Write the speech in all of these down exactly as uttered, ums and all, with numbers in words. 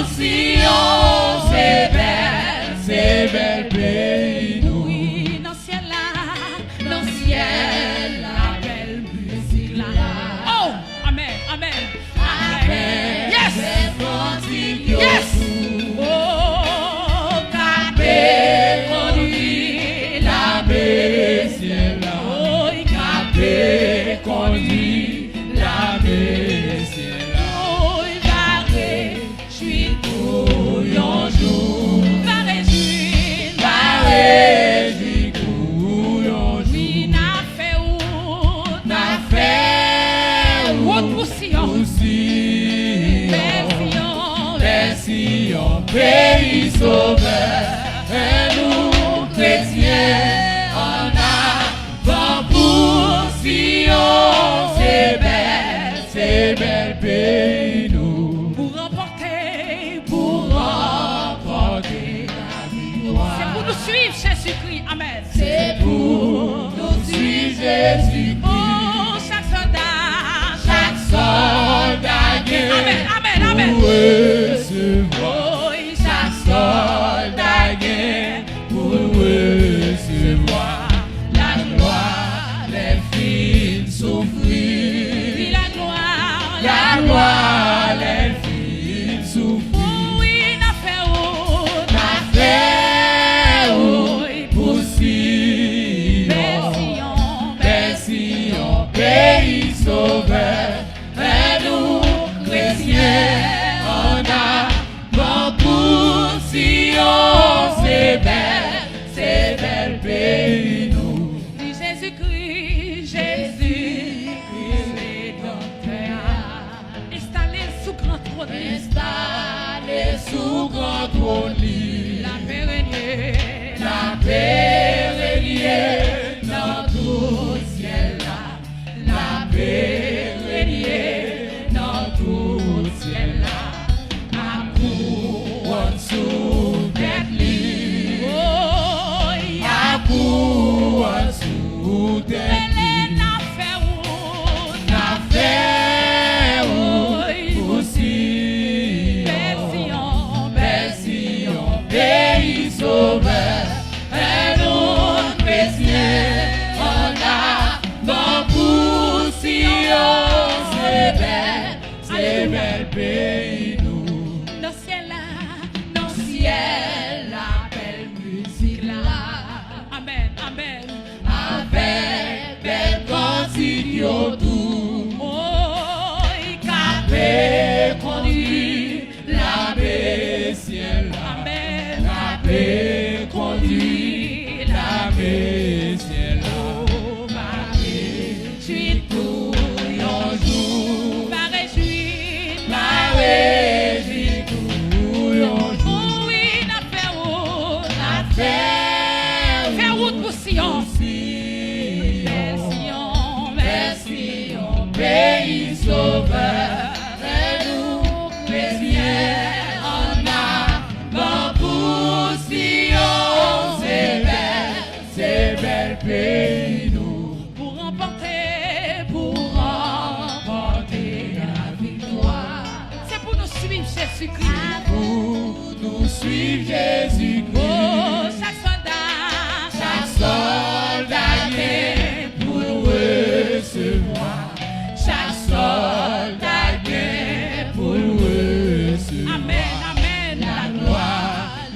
Siyon, se bèl, se bèl peyi nou. Wi, nan syèl la, nan syèl la, bèl mizik la. Oh, amèn, amèn. Avèk bèl kantik yo tou. Oh, k ape kondui lame syèl la. Oh, k ape kondui lame syèl la. Oh, va rejwi pou yon jou. Va rejwi, va rejwi pou yon jou. Wi, n a fè wout, n a fè wout pou Siyon. Pou Siyon. Bèl Siyon, bèl Siyon, peyi Sovè nou kretyen. Ann avan pou Siyon, se bèl, se bèl peyi nou. Pou ranpòte, pou ranpòte laviktwa. Se pou nou swiv Jezikri. Amèn. Se pou nou swiv Jezikri. Oh, chak sòlda, chak sòlda gen, amèn, amèn, amèn, pou resevwa. Oh, chak sòlda gen pou resevwa laglwa lè l fin soufri. Wi, laglwa, laglwa lè l fin soufri. Oh, wi, n a fè wout, n a fè wout pou Siyon. Bèl Siyon, bèl Siyon, peyi Sovè nou kretyen. Ann avan pou Siyon, se bèl, se bèl peyi nou. Wi, Jezikri, Jezikri, Redanmtè a. Enstale l sou gran twòn li. Enstale l sou gran twòn li. Lape renye, lape renye nan tout syèl la. Lape renye nan tout syèl la. Ak kouwòn sou tèt li. Ak kouwòn sou tèt li. Rele, n a fè wout, n a fè wout pou Siyon. Bèl Siyon, bèl Siyon, peyi Sovè nou kretyen. Ann avan pou Siyon, se bèl, se bèl peyi nou. Nan syèl la, nan syèl la, bèl mizik la. Amèn, amèn. Avèk bèl kantik yo tou. Oh, k ape kondui lame syèl la. Amèn. K ape kondui lame syèl la. Oh, va rejwi pou yon jou. Va rejwi, va rejwi pou yon jou. Oh, wi, n a fè wout, n a fè wout pou Siyon. Bèl Siyon, bèl Siyon, peyi Sovè nou kretyen. Ann avan pou Siyon, se bèl, se bèl peyi nou. Pou ranpòte, pou ranpòte laviktwa. Se pou nou swiv Jezikri. Pou nou swiv Jezikri. Oh, chak sòlda, chak sòlda gen pou l resevwa. Chak sòlda gen pou l resevwa. Amèn, amèn. Laglwa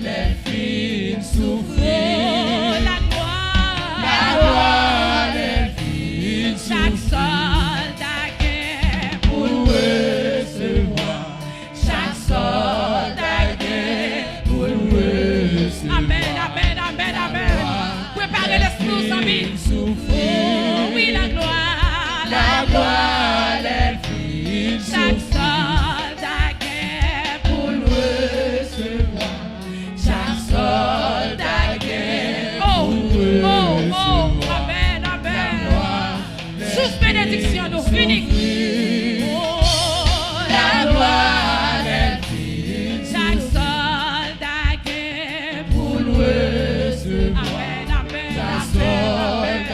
lè l fin soufri. Oh, laglwa. Laglwa lè l fin soufri. Chak sòlda gen pou l resevwa. Chak sòlda gen pou l resevwa. Amèn, amèn, amèn, amèn. Prepare lespri w, zanmi. Oh, wi, laglwa. Laglwa lè l fin soufri. Chak sòlda gen pou l resevwa. Chak sòlda gen pou l resevwa. Oh, oh, oh, amèn, amèn. Sous benediksyon nou vini. Oh, laglwa lè l fin. Chak sòlda gen pou l resevwa. Amèn, amèn, amèn.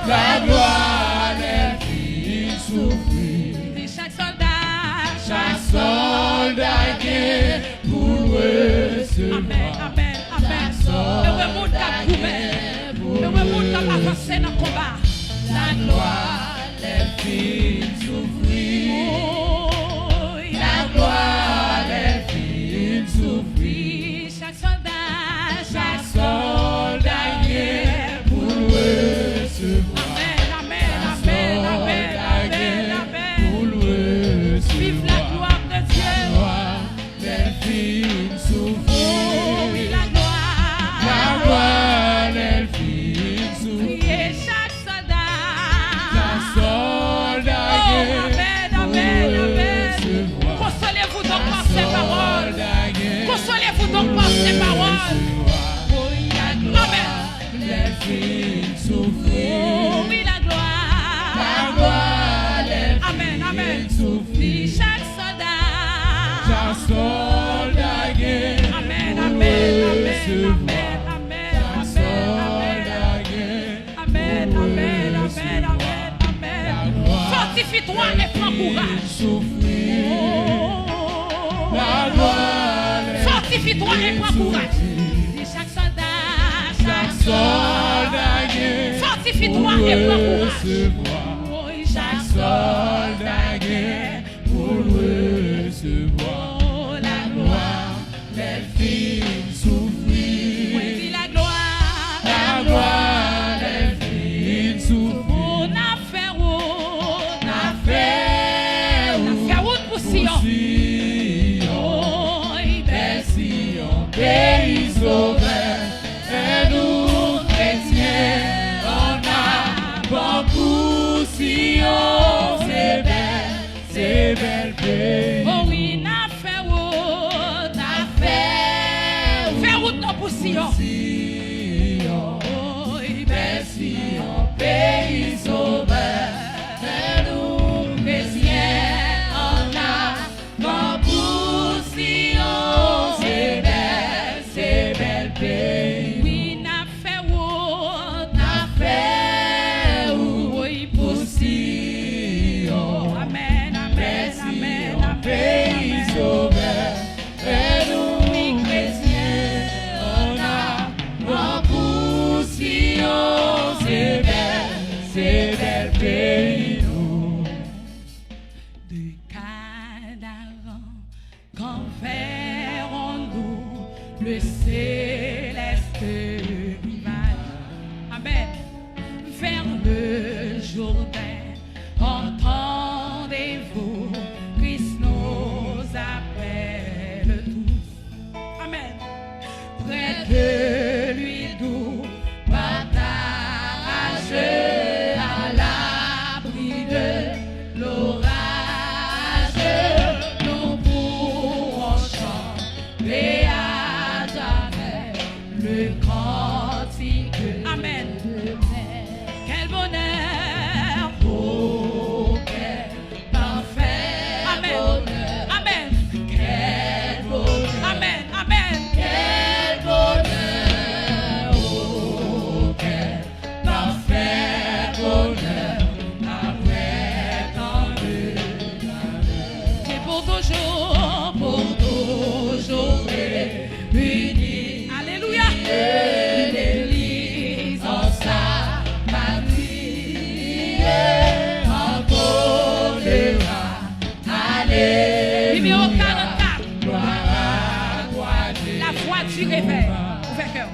Laglwa lè l fin soufri. Di chak sòlda. Chak sòlda gen pou l resevwa. Amèn, amèn, amèn. Ewe moun k ap goumen. Ewe moun k ap avanse nan konba. Laglwa lè l fin soufri. Laglwa lè l fin soufri. Chak sòlda, chak sòlda gen pou l resevwa. Amèn, amèn, amèn, amèn, amèn, amèn. Pou l resevwa. Viv la gloire de Dieu. Laglwa lè l fin soufri. Oh, wi, laglwa. Laglwa lè l fin soufri. Priye chak sòlda. Chak sòlda gen pou resevwa. Consolez-vous donc par ces paroles. Consolez-vous donc par ces paroles. Amèn. Lè l fin soufri. Oh, wi, laglwa. Laglwa lè l fin soufri. Amèn, amèn. Chak sòlda. Chak sòlda gen. Amèn, amèn, amèn, amèn, amèn, amèn, amèn. Amèn, amèn, amèn, amèn, amèn. Fortifie-toi et prends courage. Fortifie-toi et prends courage. Di chak sòlda, chak sòlda gen. Fortifie-toi et prends courage. Chak sòlda gen pou l resevwa. Oh, laglwa. Lè l fin soufri. Mwen di laglwa. Laglwa lè l fin soufri. N ap fè wout. N ap fè wout. N ap fè wout pou Siyon. Woy, bèl Siyon, peyi Sovè. Fè nou kretyen an avan pou Siyon. Se bèl, se bèl peyi. Oh wi, n ap fè wout, n ap fè wout. Fè wout nou pou Siyon. Siyon. Oh, bèl Siyon, peyi Sovè. Fè nou kretyen an avan pou Siyon. Se bèl, se bèl peyi. Wi, n ap fè wout, n ap fè wout pou Siyon. Amèn, amèn, amèn, amèn. Peyi Sovè, fè nou kretyen an avan pou Siyon. Se bèl, se bèl peyi nou. De Kanaran, qu'enverrons-nous le céleste rivage. Amen. Vers le Jourdain, entendez-vous, Christ nous appelle tous. Amen. Près de lui doux partage, à l'abri de l'orage, nous pourrons chanter à jamais le cantique de paix. Amen. Quel bonheur. Oh, quel Amen. Amen. Amen. Et pour toujours, pour toujours. Alelouya. Nimewo karannkat. La voix du réveil. Ouvè kè w.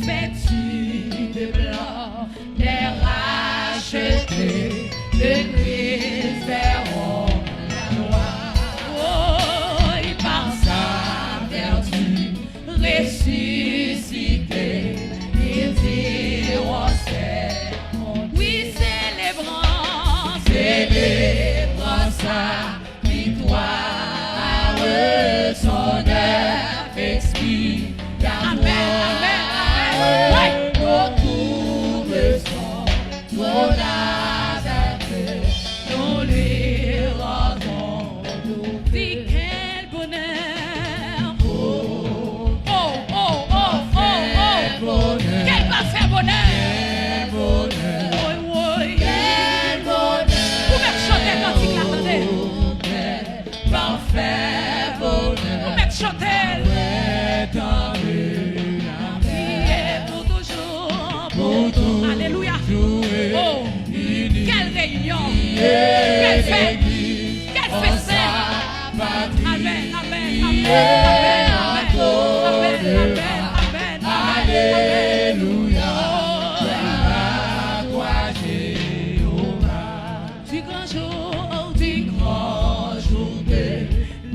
Vêtus de blanc, les rachetés de Christ verront la gloire. Oh, et par sa vertu ressuscités, ils diront, c'est, oui, célébrons, célébrons sa victoire, son œuvre expiatoire. Amen, amen, amen. Oui. Nous trouvons son trône à sa tête, nous lui rendons nos vœux. Quel bonheur. Oh, oh, oh, oh, oh. Quel parfait bonheur. Quel bonheur. Amen, amen, amen, amen, amen, amen. Alelouya, glwa a twa, Jewova. Du grand jour, du grand jour de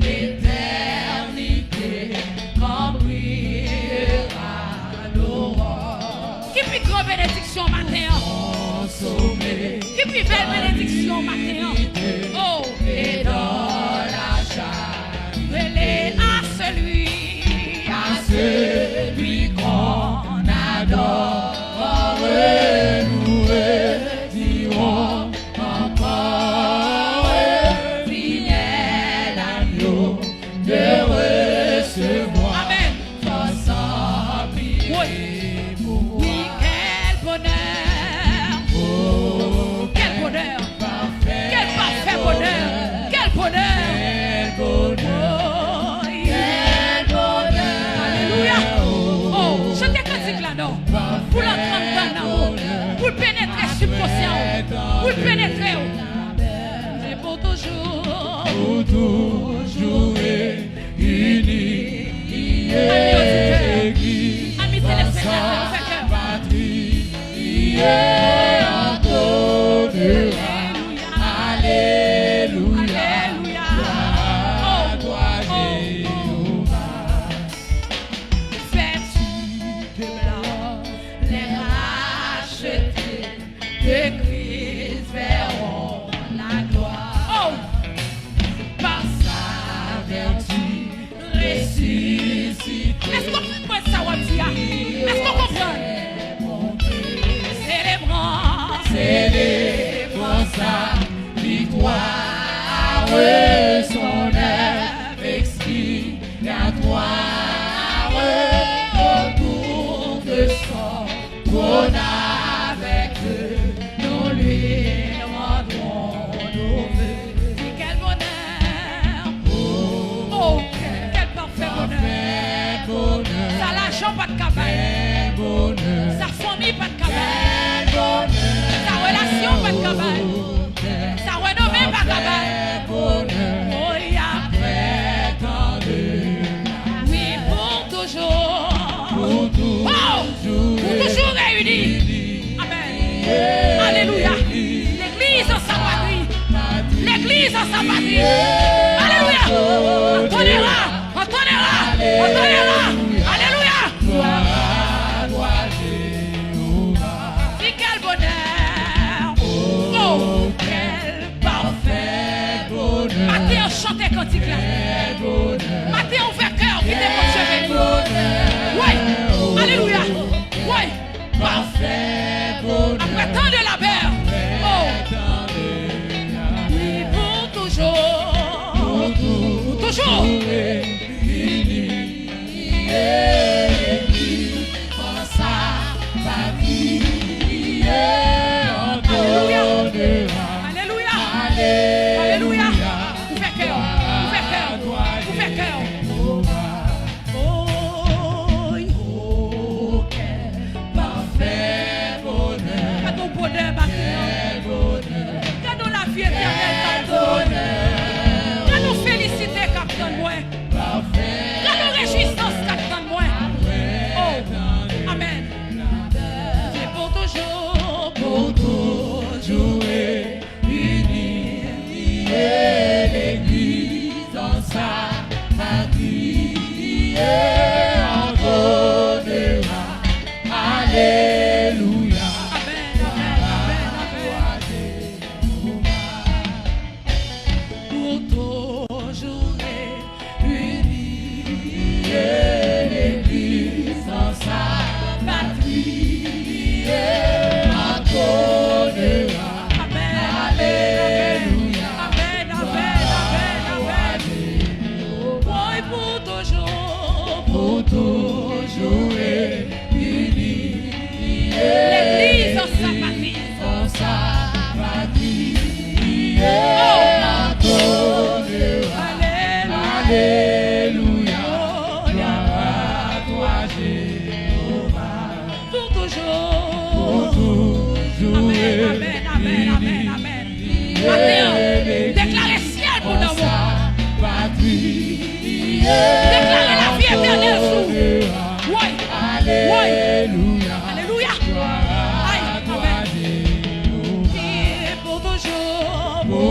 l'éternité, quand brillera l'aurore. Ki pi gran benediksyon maten an? Ki pi bèl benediksyon maten an? Oh! Et dans la joie, veillez à celui, à celui qu'on adore, louez, dirons encore, fidèle agneau, de recevoir. Amen. Oui. Oui, quel bonheur. Quel bonheur. Quel parfait bonheur. Quel bonheur. Oh, yeah. Alelouya. Oh, chante kantik la non. Pou l antre anndan w. Pou l penetre sibkonsyan w. Pou l penetre w. C'est pour toujours. Pour toujours. Ami oditè, ami telespektatè, ouvè kè w. Alelouya. Alelouya. Oh, oh, oh. Vêtus de gloire, les rachetés de Christ verront la gloire. Oh! Par sa vertu ressuscité. Èske w konprann sa w ap di a? Èske w konprann? Célébrons, célébrons sa victoire, son œuvre expiatoire, autour de son trône avec eux, nous lui rendrons nos vœux. Di, quel bonheur! Oh, quel parfait bonheur! Sa lajan pa t ka bay. Sa fanmi pa t ka bay. Sa relasyon pa t ka bay. Sa renome pa ka bay. Oh, y a oui, pour toujours. Oh, pour toujours réunis. Amen. Alelouya. Legliz an sa patri. Legliz an sa patri. Alelouya. Antonera. Antonera. Antonera. Alelouya. Di, quel bonheur. Oh, quel parfait bonheur. Maten an, chante kantik la. Maten an, ouvè kè w, kite Bondye beni w. Wi. Alelouya. Wi. Parfait bonheur. Après tant de labeur. Oh. Oui, pour toujours. Pour toujours. Alelouya. Alelouya. Alelouya. Ouvè kè w. Ouvè kè w.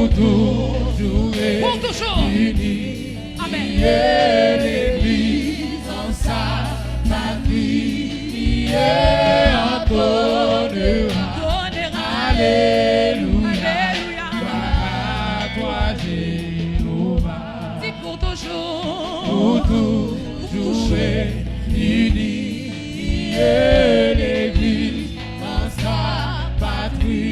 Pou toujou. Amèn. Legliz an sa patri, an tonera. Alelouya. Glwa a twa, Jewova. Di pou toujou. Pou toujou. Legliz an sa patri,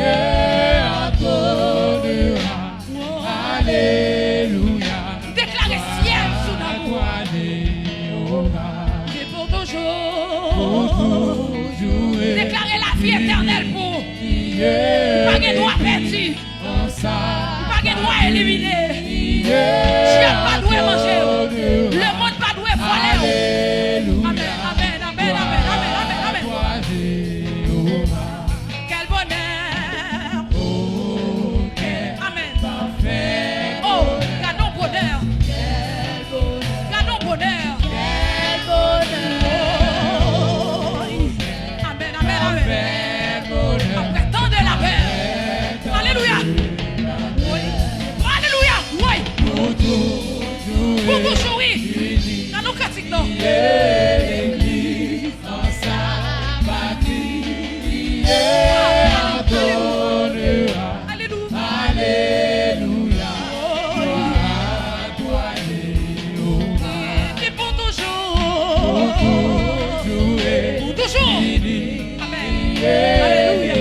an tonera. Alelouya. Deklare syèl sou nan ou. Glwa a twa, Jewova. Di pou toujou. Pou toujou. Deklare lavi etènèl pou ou. Ou pa gen dwa pèdi. Ou pa gen dwa elimine. Dyab pa dwe manje w. Lemonn pa dwe vòlè w. Amèn, amèn, amèn, amèn, amèn, amèn, amèn. Quel bonheur. Amèn. Oh, gade yon bonè. Gade yon bonè. Oh, amèn, amèn, amèn. Apre tan de lapè. Alelouya. Wi. Alelouya. Wi. Pou toujou, wi. Nan nou kantik, non. An sa patri, an tonera. Alelouya. Glwa a twa, Jewova. Ki pou toujou. Pou toujou. Pou toujou. Amèn. Alelouya.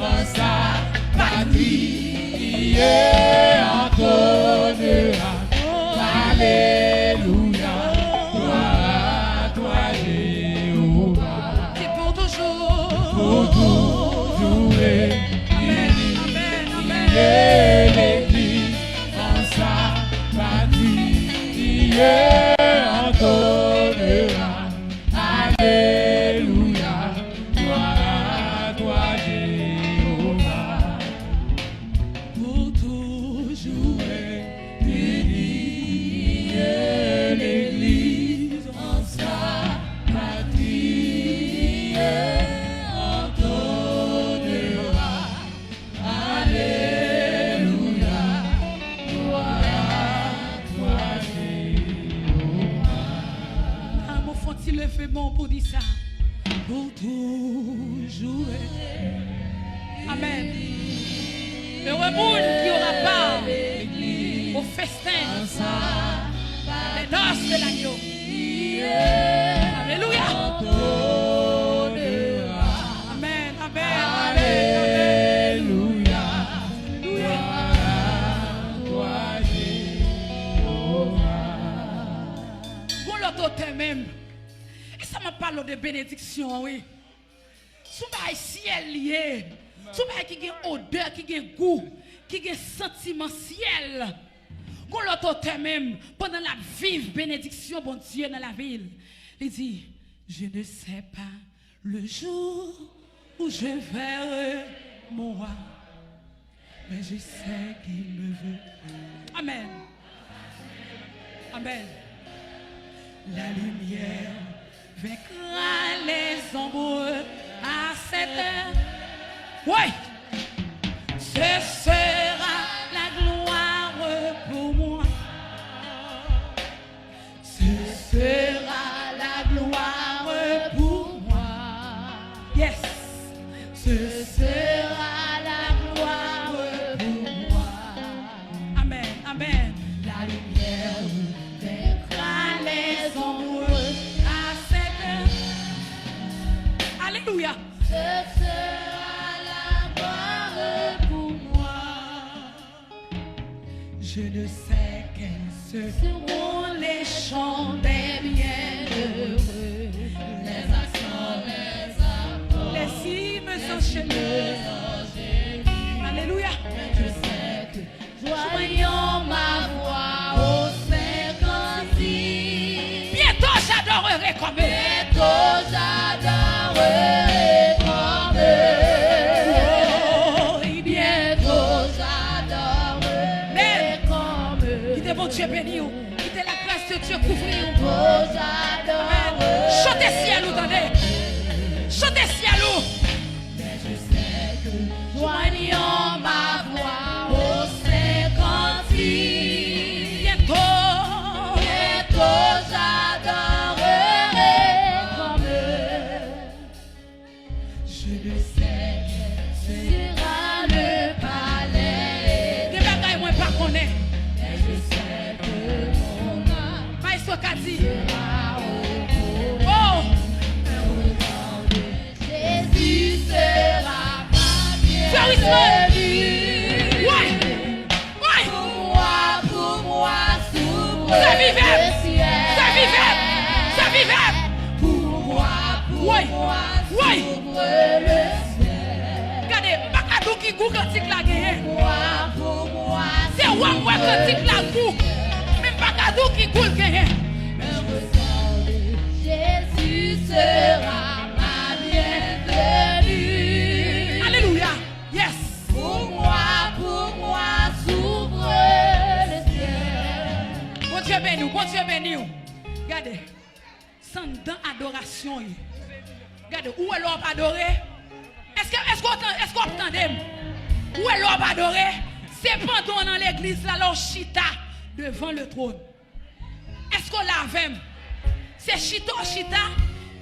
An sa patri, an tonera. Alelouya. Glwa a twa, Jewova. Ki pou toujou. Pou toujou. Amèn, amèn, amèn. Legliz an sa patri, an tonera. Alelouya. Glwa a twa, Jewova. Pou toujou beni, legliz an sa patri, an tonera. Alelouya. Glwa a twa, Jewova. An, mwen fè yon ti leve men pou di sa. Pou toujou. Amèn. Ere moun ki ora pa o festen de nos de lagno. Alelouya. Amèn, amèn, amèn, amèn. Alelouya. Gon lòt otè menm. E sa m ap pale w de benediksyon an, wi. Se yon bagay syèl li ye. Se yon bagay ki gen odè, ki gen gou, ki gen santiman syèl. Gon lòt otè menm, pandan l ap viv benediksyon Bondye nan lavi l, li di, Je ne sais pas le jour où je verrai mon roi. Mais je sais qu'il me veut. Amèn. Amèn. La lumière vaincra les ombres à cette heure. Oui. Ce sera la gloire pour moi. Ce sera la gloire pour moi. Yes. Ce sera la gloire pour moi. Amèn, amèn. La lumière vaincra les ombres à cette heure. Alelouya. Ce sera la gloire pour moi. Je ne sais quels seront les chants des bienheureux, les accents, les accords, les hymnes enchaînés. Alelouya. Mais je sais que joignant ma voix aux saints cantiques, bientôt j'adorerai comme eux. Bientôt j'adorerai comme eux. Oh, bientôt j'adorerai comme eux. Kite Bondye beni w. Kite la grâce de Dieu kouvri w. Amèn. Chante syèl ou, tande. Chante syèl ou. Mais je sais que joignant ma voix Oh! Frè Wisman! Woy! Woy! Sèvi vèb! Sèvi vèb! Sèvi vèb! Woy! Woy! Gade, m pa ka di w ki gou kantik la genyen. Se wè m wè kantik la gou, men m pa ka di w ki gou l genyen. Jésus sera ma bienvenue. Alelouya. Yes. Pour moi, pour moi, s'ouvre le ciel. Bondye beni w, Bondye beni w. Gade, se anndan adorasyon ye. Gade, ou wè lè w ap adore? Èske, èske w tan-, èske w ap tande m? Ou wè lè w ap adore? Se pandan w nan legliz la, lè w chita devan le tròn. Èske w la avè m? Se chita w chita,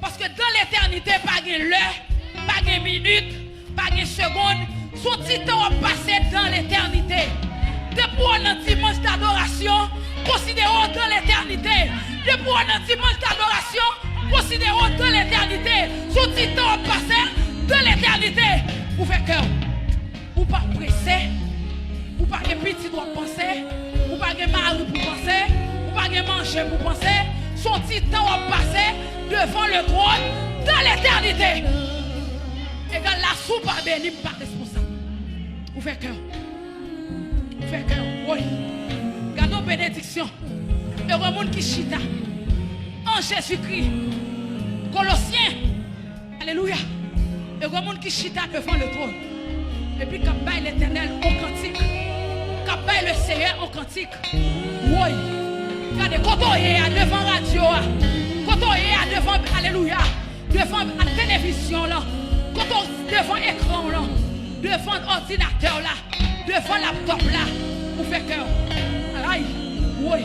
paske dan letènite pa gen lè, pa gen minit, pa gen segonn, se yon ti tan w ap pase dan letènite. Depi w nan dimanch dadorasyon, konsidere w dan letènite. Depi w nan dimanch dadorasyon, konsidere w dan letènite. Se yon ti tan w ap pase dan letènite. Ouvè kè w. Ou pa prese, ou pa gen pitit w ap panse, ou pa gen mari pou panse, ou pa gen manje pou panse, se yon ti tan w ap pase devan le tròn dan letènite. Egal la, si w pa beni, m pa responsab. Ouvè kè w. Ouvè kè w. Woy. Gade yon benediksyon. Ere moun ki chita an Jezikri. Kolosyen. Alelouya. Ere moun ki chita devan le tròn. Epi k ap bay Letènèl yon kantik. K ap bay le Seyè yon kantik. Woy. Gade, kote w ye a, devan radyo a. Kote w ye a, devan, alelouya. Devan televizyon lan. Kote w, devan ekran w lan. Devan òdinatè w la. Devan laptòp la, ouvè kè w. Ay, woy.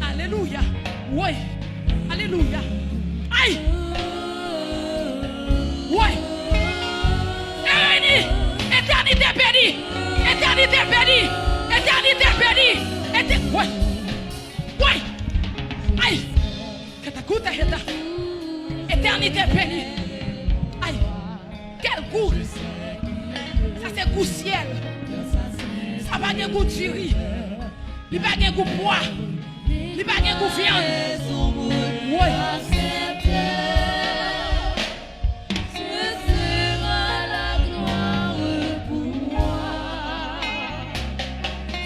Alelouya. Woy. Alelouya. Ay. Woy. Ereni. Etènite beni. Etènite beni. Etènite beni. Etè-, woy. Woy. Ay. Kata kuta heta. Etènite beni. Ay. Kèl gou! Sa se gou syèl. Sa pa gen gou diri. Li pa gen gou pwa. Li pa gen gou vyann. Woy. Ce sera la gloire pour moi.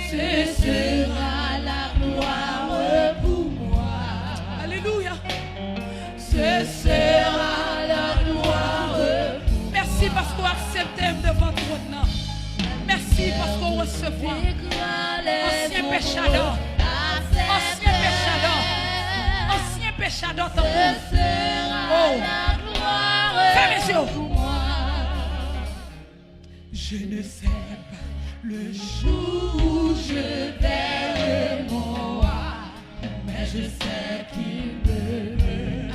Ce sera la gloire pour moi. Alelouya. Ce sera la gloire. Mèsi paske w aksepte m devan twòn nan. Mèsi paske w resevwa. Ansyen pechadò. Ansyen pechadò. Ansyen pechadò tankou. Oh. Fèmen zye w. Je ne sais pas le jour où je verrai mon roi, mais je sais qu'il me veut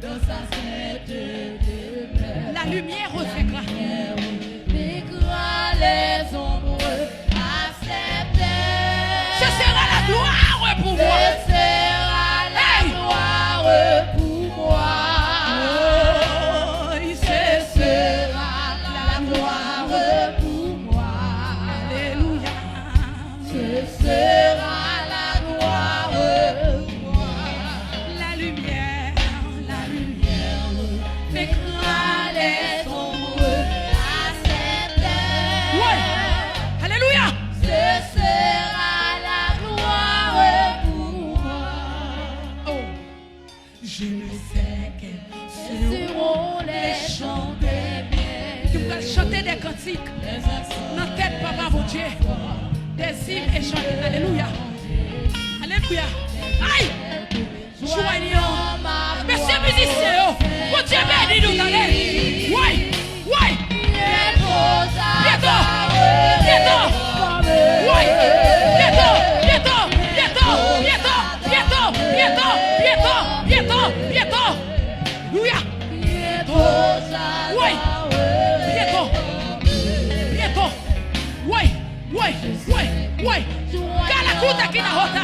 dans sa sainte demeure. La lumière revêtra. La lumière revêtra les ombres à cette heure. Ce sera la gloire pour moi. Ce sera la gloire pour moi. Oh, ce sera la gloire pour moi. Alléluia. Ce sera la gloire pour moi. La lumière, la lumière mettra les ombres à cette heure. Ouais. Alléluia. Ce sera la gloire pour moi. Oh. Je ne sais quels seront les chants des bienheureux. Ki pral chante de kantik nan tèt Papa Bondye. Des hymnes et chants. Alelouya. Alelouya. Ay! Joyeux. Mesye mizisyen yo, Bondye beni nou, tande. Woy! Woy! Byento! Byento! Woy! Byento! Byento! Alelouya! Byento! Woy! Byento! Byento! Woy! Woy! Woy! Woy! Kalakuta kinahota!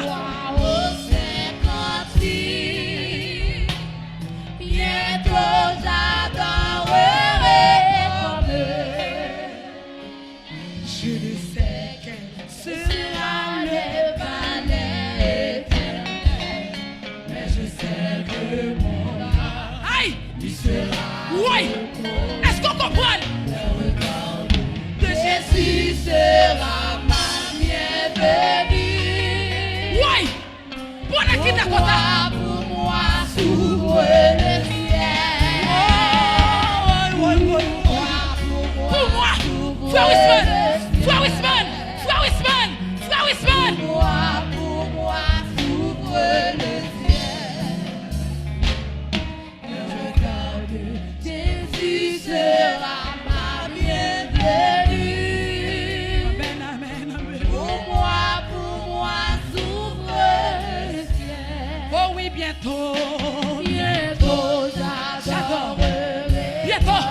Je ne sais quel sera le palais éternel, mais je sais que mon âme Aïe! Woy! Èske w konprann? Le regard de Jésus sera ma bienvenue. Woy! Pour moi, pour moi s'ouvre le ciel. Pour moi, frè Wisman, frè Wisman, frè Wisman, frè Wisman. Pour moi, pour moi s'ouvre le ciel. Le regard de Jésus sera ma bienvenue. Amen, amen, amen. Pour moi, pour moi s'ouvre le ciel. Oh oui, bientôt. Bientôt j'adorerai. Bientôt.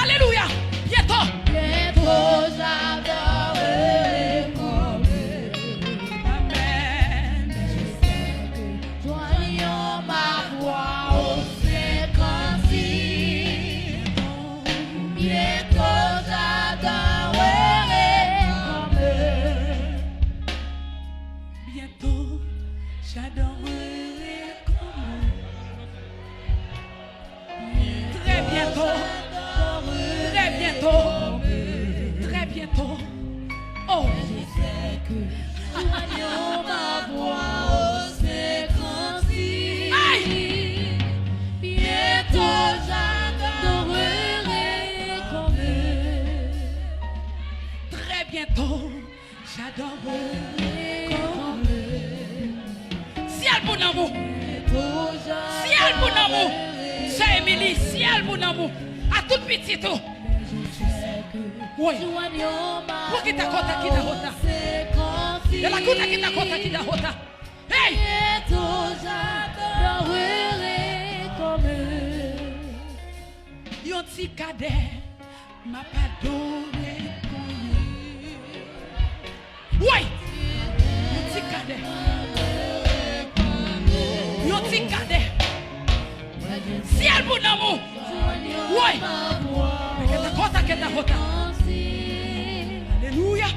Alléluia. Bientôt. Bientôt j'adorerai comme Amen. Joignant ma voix aux saints cantiques, bientôt j'adorerai comme eux. Bientôt, j'adorerai comme eux. Très bientôt. Très bientôt. Très bientôt. Oh. Aïe! Très bientôt. J'adorerai comme eux. Syèl pou nanm ou. Syèl pou nanm ou. Sè Emily, syèl pou nanm ou. A tout pitit ou. Woy. Pou kita kota kita hota. De la kuta kita kota kita hota. Hey! Yon ti kadè. M ap adore. Woy! Yon ti kadè. Yon ti kadè. Syèl pou nanm ou. Woy! Keta kota, keta kota. Alelouya.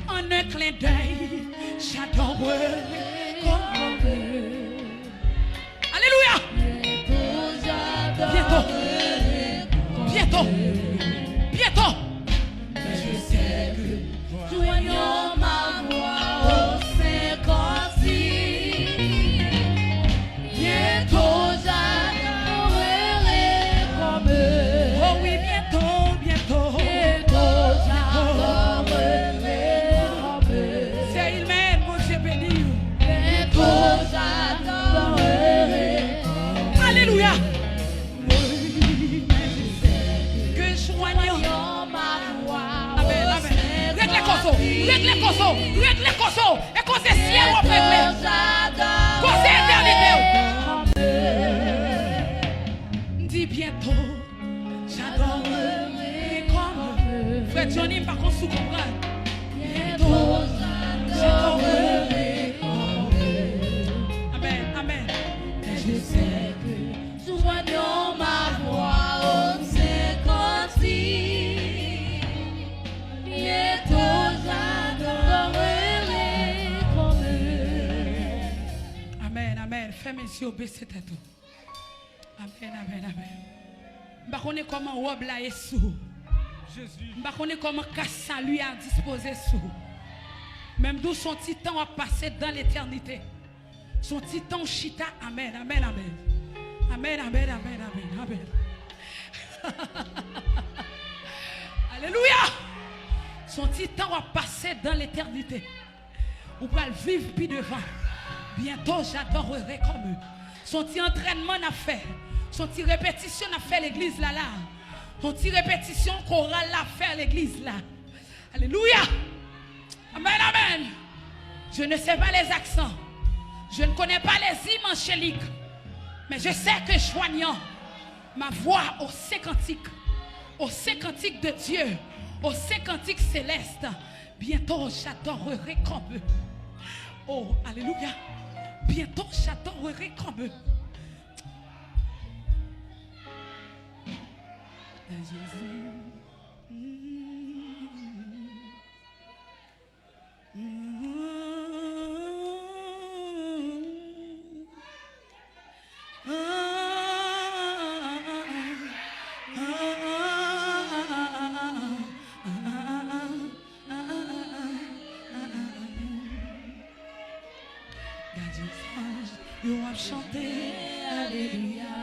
En un clin d'œil, j'adorerai comme eux. Alléluia. Bientôt. Bientôt. Bientôt. Joignant ma voix aux saints cantiques, bientôt j'adorerai comme eux. Oh oui, bientôt, bientôt. Bientôt j'adorerai comme eux. Sè Ilmèn, Bondye beni w. Bientôt j'adorerai comme eux. Alléluia. Que joignant. Amen, amen. Regle koze w, regle koze w, regle koze w. E koze syèl w ap regle. Koze etènite w. M di bientôt, j'adorerai comme eux. Frè Johnny, m pa konn si w konprann. Bientôt, j'adorerai comme eux. Amen, amen. Et je sais que joignant ma voix aux saints cantiques, bientôt j'adorerai comme eux. Amen, amen. Fèmen zye w, bese tèt ou. Amen, amen, amen. M pa konnen kòman wòb la ye sou ou. M pa konnen kòman kas sali a dispoze sou ou. Men m di w se yon ti tan w ap pase dan letènite. Se yon ti tan w chita. Amen, amen, amen. Amen, amen, amen, amen, amen. Alelouya! Se yon ti tan w ap pase dan letènite. Ou pral viv pi devan. Bientôt j'adorerai comme eux. Se yon ti antrènman n ap fè. Se yon ti repetisyon n ap fè legliz la la. Se yon ti repetisyon koral la ap fè legliz la. Alelouya! Amen, amen. Je ne sais pas les accents. Je ne connais pas les hymnes angéliques. Mais je sais que joignant ma voix aux saints cantiques, aux saints cantiques de Dieu, aux saints cantiques célestes, bientôt j'adorerai comme eux. Oh, alléluia. Bientôt j'adorerai comme eux. Gad yon zanj, yo ap chante alelouya.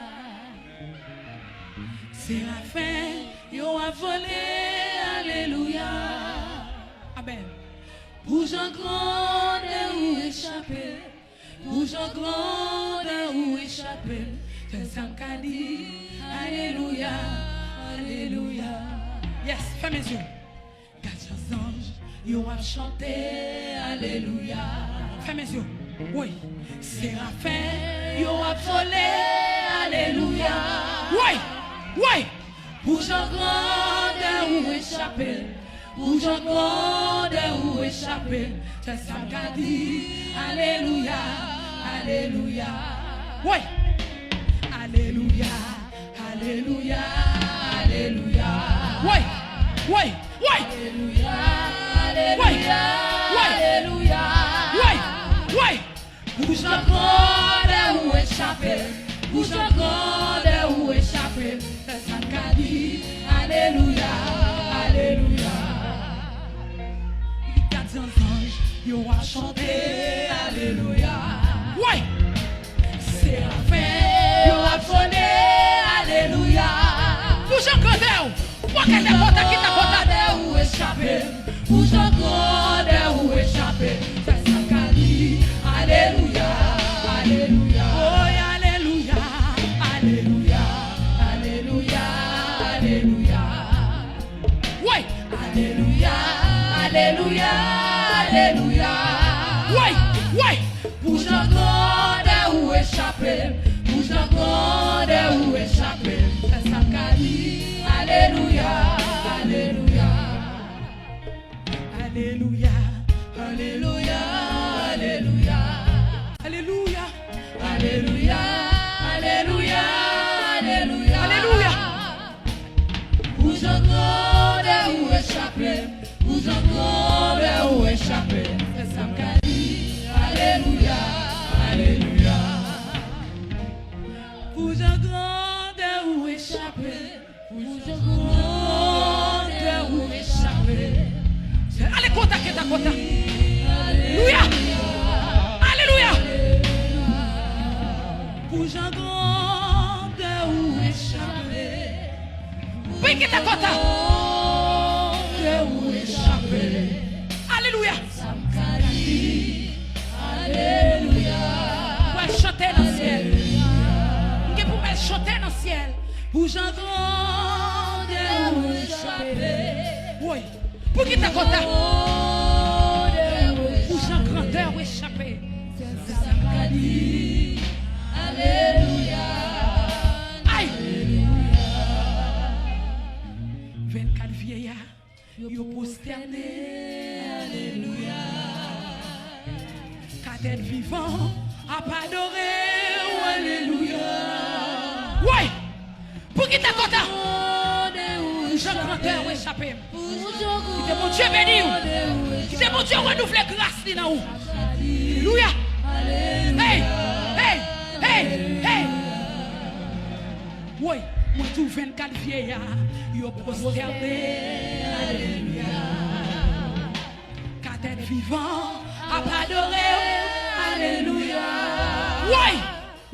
Serafen, yo ap vole alelouya. Amèn. Pou jan grandè ou e chape, pou jan grandè ou e chape, sèl sa m ka di, alelouya, alelouya. Yes, fèmen zye w. Gad jan zanj yo ap chante alelouya. Fèmen zye w. Woy. Serafen yo ap vole alelouya. Woy, woy. Pou jan grandè ou e chape, pou jan grandè ou e chape, sèl sa m ka di, alelouya, alelouya. Woy. Alelouya, alelouya, alelouya. Woy, woy, woy. Alelouya, alelouya, alelouya. Woy, woy. Pou jan grandè ou e chape, pou jan grandè ou e chape, sèl sa m ka di, alelouya, alelouya. Gad jan zanj yo ap chante alelouya. Woy! Serafen yo ap vole alelouya. Pou jan grandè w, pou jan grandè w e chape, pou jan grandè ou e chape, sèl sa m ka di, alelouya, alelouya. Woy, alelouya, alelouya, alelouya, alelouya. Woy! Alelouya, alelouya, alelouya. Woy, woy. Pou jan grandè ou e chape, pou jan grandè ou e chape, sèl sa m ka di, alelouya, alelouya. Alelouya, alelouya, alelouya. Alelouya. Alelouya, alelouya, alelouya. Alelouya. Pou jan grandè ou e chape, pou jan grandè ou e chape, sèl sa m ka di, alelouya, alelouya. Pou jan grandè ou e chape, pou jan grandè ou e chape. Ale kota, keta, kota. Alelouya. Alelouya. Pou jan grandè ou e chape. Pou keta, kota. Grandè ou e chape. Alelouya. Sa m ka di, alelouya. Pral chante nan syèl. M gen pou m al chante nan syèl. Pou jan grandè ou e chape. Woy. Pou keta, kota. Pou jan grandè ou e chape. Sèl sa m ka di, alelouya. Ay. Vennkat vyeya yo pwostène, alelouya. Kat èt vivan ap adore w, alelouya. Woy! Pou kite kota. Jan grandè w e chape m. Kite Bondye beni w. Kite Bondye renouvle gras li nan ou. Alelouya. Hey, hey, hey, hey. Woy, mwen tou vennkat vyeya yo pwostène, alelouya. Kat èt vivan ap adore w, alelouya. Woy,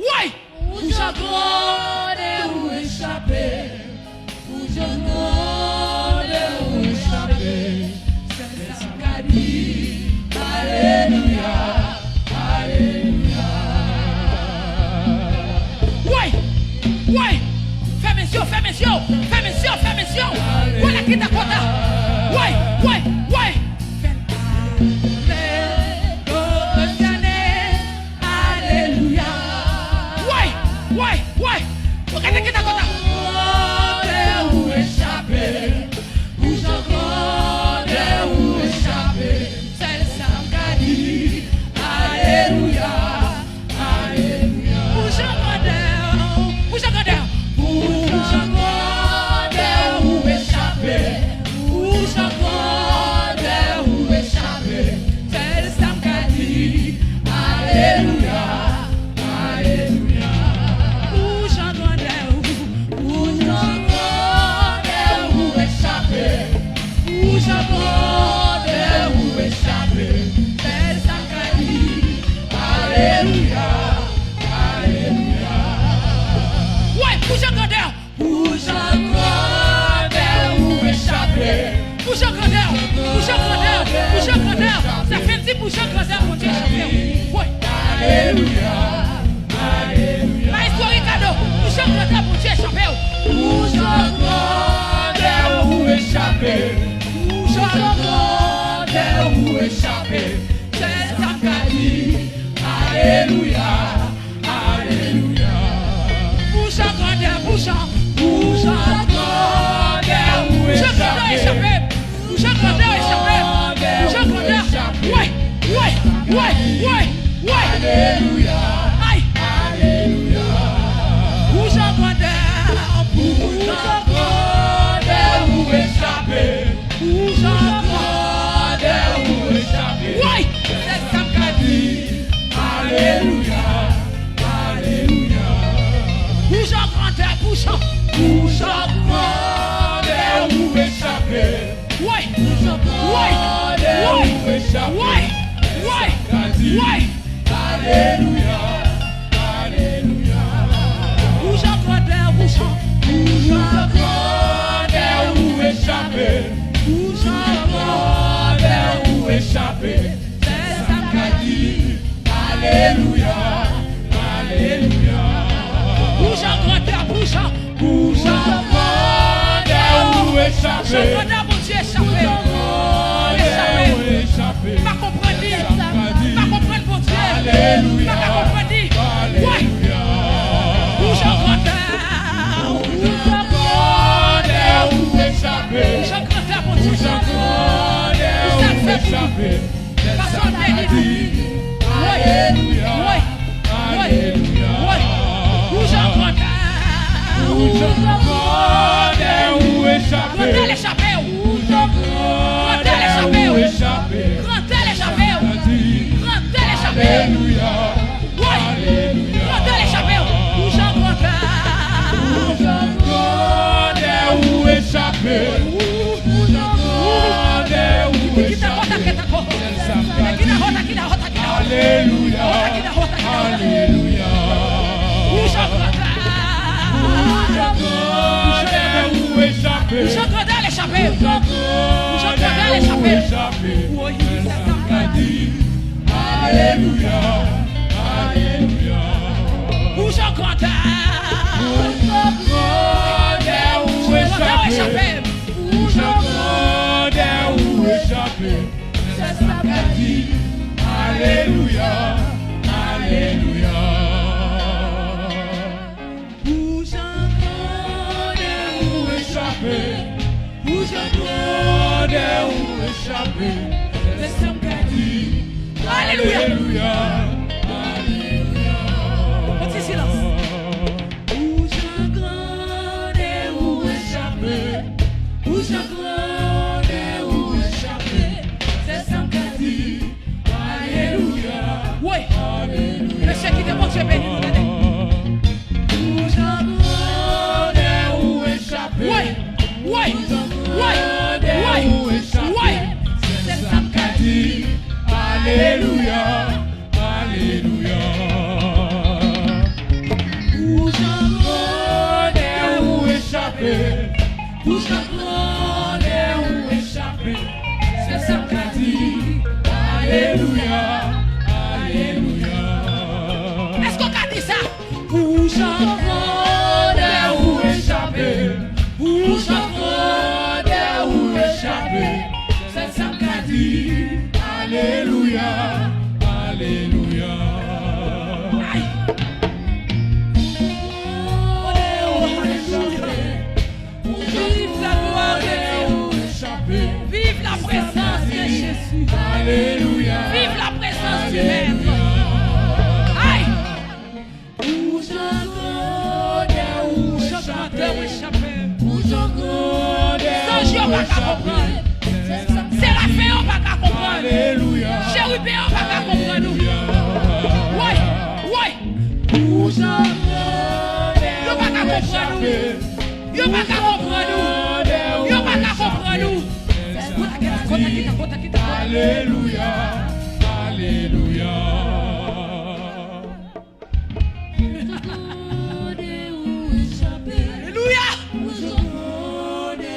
woy. Pou jan grandè ou e chape, pou jan grandè ou e chape, sèl sa m ka di, alelouya. Alelouya. Woy! Woy! Fèmen zye w, fèmen zye w, fèmen zye w, fèmen zye w. Woy, la kite kota. Woy, woy, woy. Alelouya. Woy, woy, woy. Pou kite kota. Grandè ou e chape. Pou jan grandè ou e chape. Sèl sa m ka di, alelouya, alelouya. Pou jan grandè w, pou jan grandè w, pou jan grandè w Jan grandè Bondye chape w. Woy. Alelouya. Alelouya. Maestro Ricardo, pou jan grandè Bondye chape w. Pou jan grandè ou e chape. Pou jan grandè ou e chape. Sèl sa m ka di, alelouya. Alelouya. Pou jan grandè, pou jan, pou jan grandè ou e chape. Pou jan grandè ou e chape. Pou jan grandè. Woy, woy, woy, woy, woy. Alelouya. Ay. Alelouya. Pou jan grandè, pou jan grandè ou e chape. Pou jan grandè ou e chape. Woy! Sèl sa m ka di, alelouya, alelouya. Pou jan grandè, pou jan. Pou jan grandè ou e chape. Woy! Pou jan grandè ou e chape. Woy! Woy! Sèl sa m ka di, alelouya, alelouya. Pou jan grandè, pou jan. Pou jan grandè ou e chape. Pou jan grandè ou e chape. Sèl sa m ka di, alelouya, alelouya. Pou jan grandè, pou jan. Pou jan grandè ou e chape. Jan grandè Bondye chape. Pou jan grandè ou e chape. Pa konprann li. Pa konprann Bondye. Alelouya. Pa ka konprann li. Woy. Alelouya. Pou jan grandè. Pou jan grandè ou e chape. Pou jan grandè Bondye. Pou jan grandè ou e chape. Pastè Beni. Woy. Alelouya. Woy. Woy. Alelouya. Woy. Pou jan grandè. Pou jan grandè ou e chape. Grandè l e chape w. Pou jan grandè ou e chape. Grandè l e chape w. Grandè l e chape w. Alelouya. Woy. Alelouya. Grandè l e chape w. Pou jan grandè. Pou jan grandè ou e chape. Pou jan grandè ou e chape. Sèl sa m ka di. Alelouya. Alelouya. Pou jan grandè ou e chape. Pou jan grandè l e chape. Pou jan grandè ou e chape. Sèl sa m ka di. Alelouya. Alelouya. Pou jan grandè. Pou jan grandè ou e chape. Pou jan grandè ou e chape. Sèl sa m ka di, alelouya, alelouya. Pou jan grandè ou e chape, pou jan grandè ou e chape. Sèl sa m ka di, alelouya, alelouya. Yon ti silans. Pou jan grandè ou e chape, pou jan grandè ou e chape, sèl sa m ka di, alelouya. Woy! Alelouya. Mesye, kite Bondye beni nou, tande. Pou jan grandè ou e chape, woy! Woy! Pou jan grandè ou e chape, sèl sa m ka di, alelouya. Alelouya. Pou jan grandè ou e chape, pou jan grandè ou e chape, sèl sa m ka di, alelouya, alelouya. Èske w ka di sa? Pou jan grandè ou e chape, pou jan grandè ou e chape, sèl sa m ka di, alelouya, alelouya. Ay! Viv la gloire de Dieu. Vive la présence de Jésus. Alelouya. Vive la présence du Maître. Ay! Pou jan grandè ou e chape. Pou jan grandè ou e chape. Pou jan grandè ou e chape. Zanj yo pa ka konprann. Serafen yo pa ka konprann. Alelouya. Cheriben yo pa ka konprann ou. Alelouya. Woy, woy. Pou jan grandè ou e chape. Yo pa ka konprann ou. Yo pa ka konprann ou. Yo pa ka konprann ou. Kota kita, kota kita, kota kita, kota kita. Alelouya. Alelouya. Alelouya!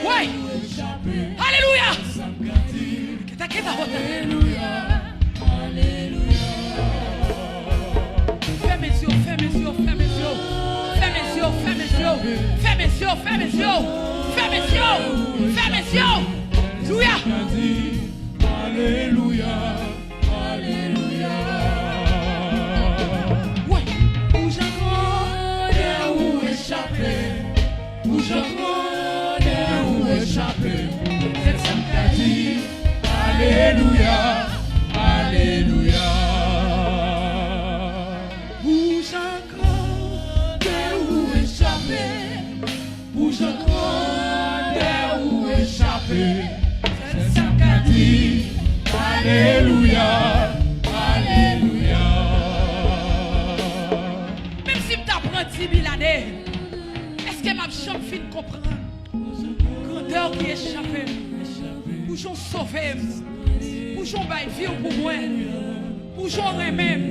Woy! Alelouya! Keta, keta, keta. Fèmen zye w, fèmen zye w, fèmen zye w, fèmen zye w. Alelouya. Alelouya. Alelouya. Wi. Pou jan grandè ou e chape. Pou jan grandè ou e chape. Sèl sa m ka di, alelouya, alelouya. Pou jan grandè ou e chape. Pou jan grandè ou e chape. Sèl sa m ka di, alelouya, alelouya. Menm si m ta pran dis mil ane, èske m ap janm fin konprann grandè w ki e chape m? Pou jan w sove m, pou jan w bay vi w pou mwen, pou jan w renmen m,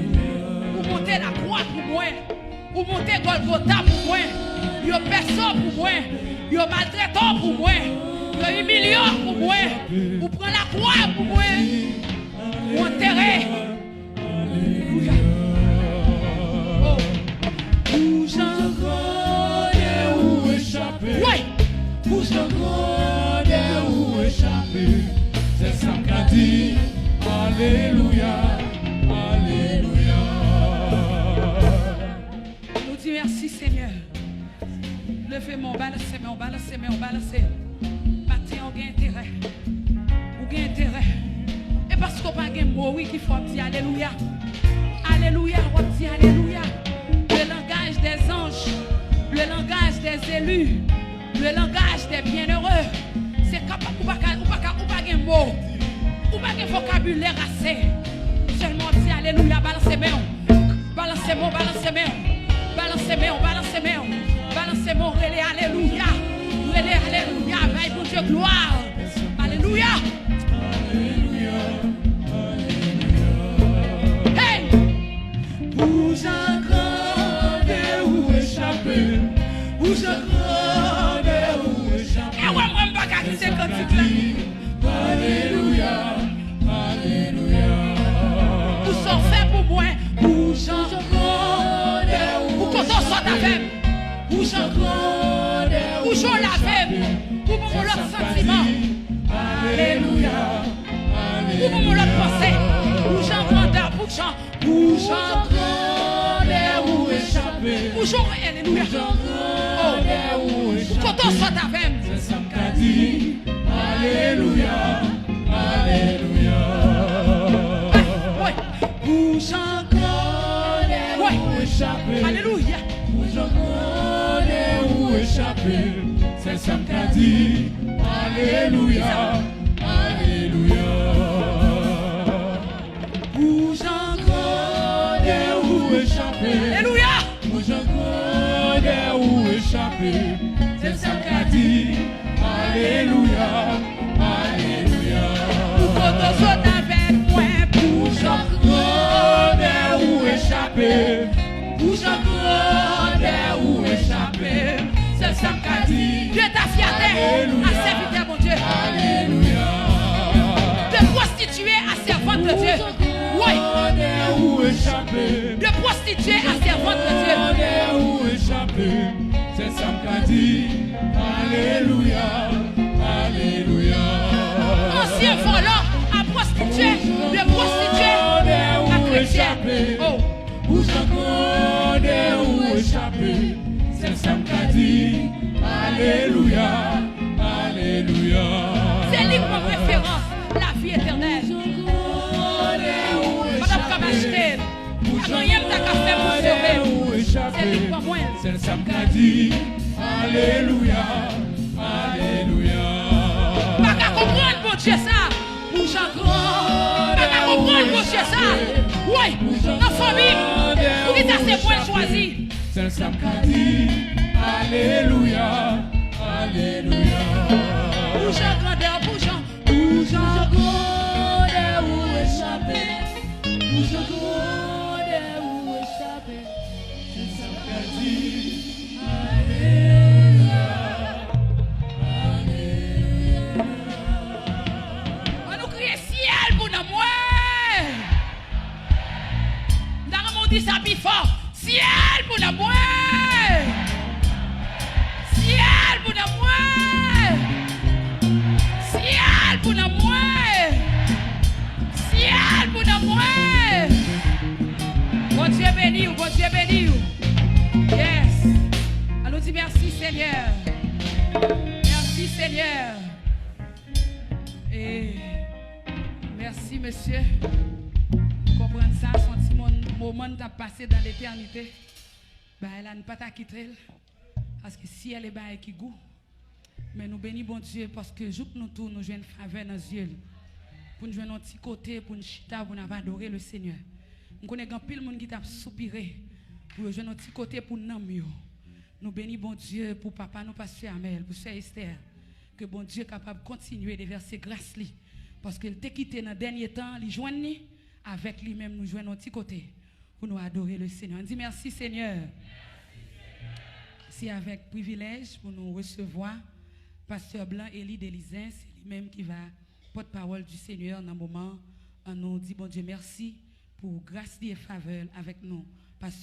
ou monte lakwa pou mwen, ou monte Gòlgota pou mwen, yo pèse w pou mwen, yo maltrete w pou mwen, yo imilye w pou mwen, ou pran lakwa pou mwen, ou antere. Alelouya. Oh. Pou jan grandè ou e chape. Wi. Pou jan grandè ou e chape. Sèl sa m ka di, alelouya, alelouya. Nou di mèsi, Senyè. Leve men w, balanse men w, balanse men w, balanse. Maten an, ou gen enterè. Ou gen enterè. E paske w pa gen mo, wi, ki fè w ap di alelouya. Alelouya, w ap di alelouya. Le langage des anges, le langage des élus, le langage des bienheureux. Se kapab ou pa ka, ou pa ka, ou pa gen mo. Ou pa gen vokabilè ase. Sèlman w ap di alelouya, balanse men w. Balanse men w, balanse men w. Balanse men w, balanse men w. Balanse men w, rele alelouya. Rele alelouya, bay Bondye glwa. Alelouya. Hey! Pou jan grandè ou e chape. Pou jan grandè ou e chape. E wè mwen m pa ka kite kantik la. Alelouya, alelouya. Pou sa w fè pou mwen, pou jan grandè ou, pou kote w sot avè m, pou jan grandè ou, pou jan w lave m, pou ban m yon lòt santiman. Alelouya, alelouya. Pou ban m yon lòt panse, pou jan grandè, pou jan Pou jan grandè ou e chape. Pou jan, alelouya. Pou jan grandè ou e chape. Pou kote w sot avè m. Sèl sa m ka di, alelouya, alelouya. Wi. Pou jan grandè ou e chape. Alelouya. Pou jan grandè ou e chape. Sèl sa m ka di, alelouya, alelouya. Pou jan grandè ou e chape. Alelouya. Pou jan grandè ou e chape. Sèl sa m ka di, alelouya, alelouya. Pou kote w sot avèk mwen, pou jan grandè ou e chape. Pou jan grandè ou e chape. Sèl sa m ka di, de ta fyatè a sèvitè Bondye. Alelouya. De pwostitye a sèvant de Dye. Wi. De pwostitye a sèvant de Dye. Sèl sa m ka di, alelouya, alelouya. Ansyen vòlò a pwostitye, de pwostitye a kretyèn. Oh. Pou jan grandè ou e chape, sèl sa m ka di, alelouya, alelouya. Se li k ban m referans lavi etènèl. Mwen p ap kab achte l. Pa gen anyen m ta ka fè pou sove m. Se li k ban mwen l. Sèl sa m ka di, alelouya, alelouya. Pa ka konprann Bondye sa. Pou jan grandè ou e chape. Pa ka konprann Bondye sa. Wi, nan fanmi m, poukisa se mwen l chwazi? Sèl sa m ka di, alelouya, alelouya. Pou jan grandè, pou jan, pou jan grandè ou e chape. Pou jan grandè ou e chape. Sèl sa m ka di, alelouya, alelouya. Ann nou kriye syèl pou nanm mwen. M ta renmen w di sa pi fò. Syèl pou nanm mwen. Merci Seigneur. Merci Seigneur. E mèsi mesye. Konprann sa, se yon ti mon- moman n t ap pase dan letènite. Bagay la n pa ta kite l. Paske syèl e bagay ki gou. Men nou beni Bondye paske jouk nou tou nou jwenn favè nan zye l. Pou n jwenn yon ti kote pou n chita, pou n ap adore le Senyè. M konnen gen anpil moun ki t ap soupire pou yo jwenn yon ti kote pou nanm yo. Nou beni Bondye pou papa nou pastè Amèl, pou sè Esther. Ke Bondye kapab kontinye devèse gras li. Paske l te kite nan dènye tan, li jwenn li, avèk li menm nou jwenn yon ti kote pou nou adore le Senyè. Ann di mèsi Senyè. Se avèk privilèj pou nou resevwa pastè Blanc Élie Delizen, se li menm ki va pòtpawòl du Senyè nan moman an. Nou di Bondye mèsi pou gras li e favè l avèk nou. Pastè